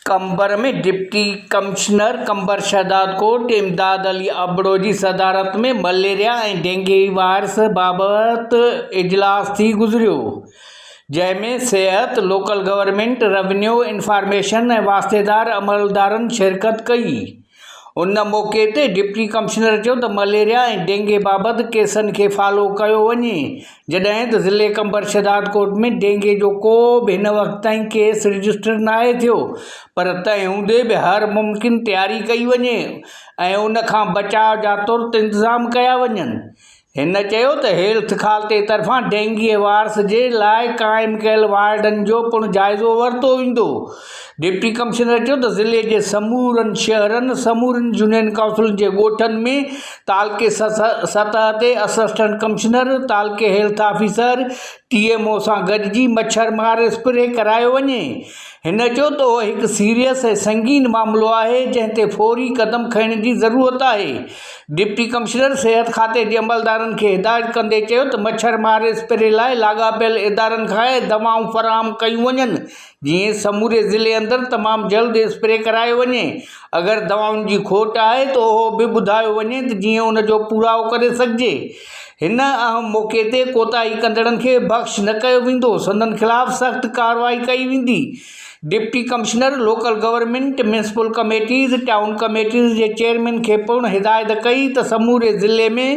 Qambar ۾ deputy commissioner Qambar Shahdadkot Imdad Ali Abro جي صدارت ۾ malaria ۽ dengue virus بابت اجلاس ٿي گذريو، جنهن ۾ صحت، لوڪل گورنمينٽ، روينيو، انفارميشن ۽ واسطيدار عملدارن شرڪت ڪئي. ان موقعي تي ڊپٽي ڪمشنر چيو ته مليريا ۽ ڊينگي بابت ڪيسن کي فالو ڪيو وڃي، جڏهن ته ضلعي قمبر شهدادڪوٽ ۾ ڊينگي جو ڪو به هن وقت تائين ڪيس رجسٽر ناهي ٿيو پر تنهن هوندي به هر ممڪن تياري ڪئي وڃي ۽ ان کان بچاء جا ترت انتظام ڪيا وڃن. هن چيو ته هيلٿ کاتي طرفان ڊينگي وارث جي لاء قائم ڪيل وارڊن جو پڻ جائزو ورتو ويندو. ڊپٽي ڪمشنر چيو ته ضلعي جي سمورن شهرن، سمورين يونين ڪائونسلن جي ڳوٺن ۾ تعلقي سطح تي اسسٽنٽ ڪمشنر، تعلقي health officer, T M O سان گڏجي مڇر مار اسپري ڪرايو وڃي. هن چيو ته اهو هڪ سيريس ۽ سنگين معاملو آهي جنهن تي فوري قدم کڻڻ جي ضرورت آهي. ڊپٽي ڪمشنر صحت کاتي جي عملدارن کي هدايت ڪندي چيو ته مڇر مار اسپري لاء لاڳاپيل ادارن کان دوائون فراهم ڪيون وڃن جيئن سموري ضلعي اندر تمام جلد اسپري ڪرايو وڃي اگر دوائن جي کوٽ آهي ته اهو به ٻڌايو وڃي ته جيئن ان جو پورائو ڪري سگهجي. هن اهم موقعي تي ڪوتاهي ڪندڙن کي بخش نه ڪيو ويندو، سندن خلاف سخت ڪارروائي ڪئي ويندي. Deputy commissioner local government, municipal committees, town committees جي چيئرمين کي پڻ هدايت ڪئي ته سموري ضلعي ۾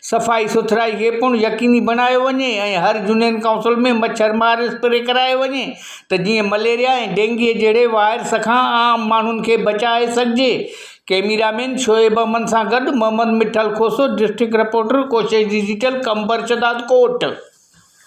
صفائي سٿرائي کي پڻ يقيني بڻايو وڃي ۽ هر يونين ڪائونسل ۾ مڇر مار اسپري ڪرايو وڃي ته جيئن مليريا ۽ ڊينگي جهڙي وائرس کان عام ماڻهن کي بچائي سگهجي. ڪئميرا مين شعيب احمد سان گڏ Muhammad Mithal Khoso, district reporter, Koshish digital, Qambar Shahdadkot.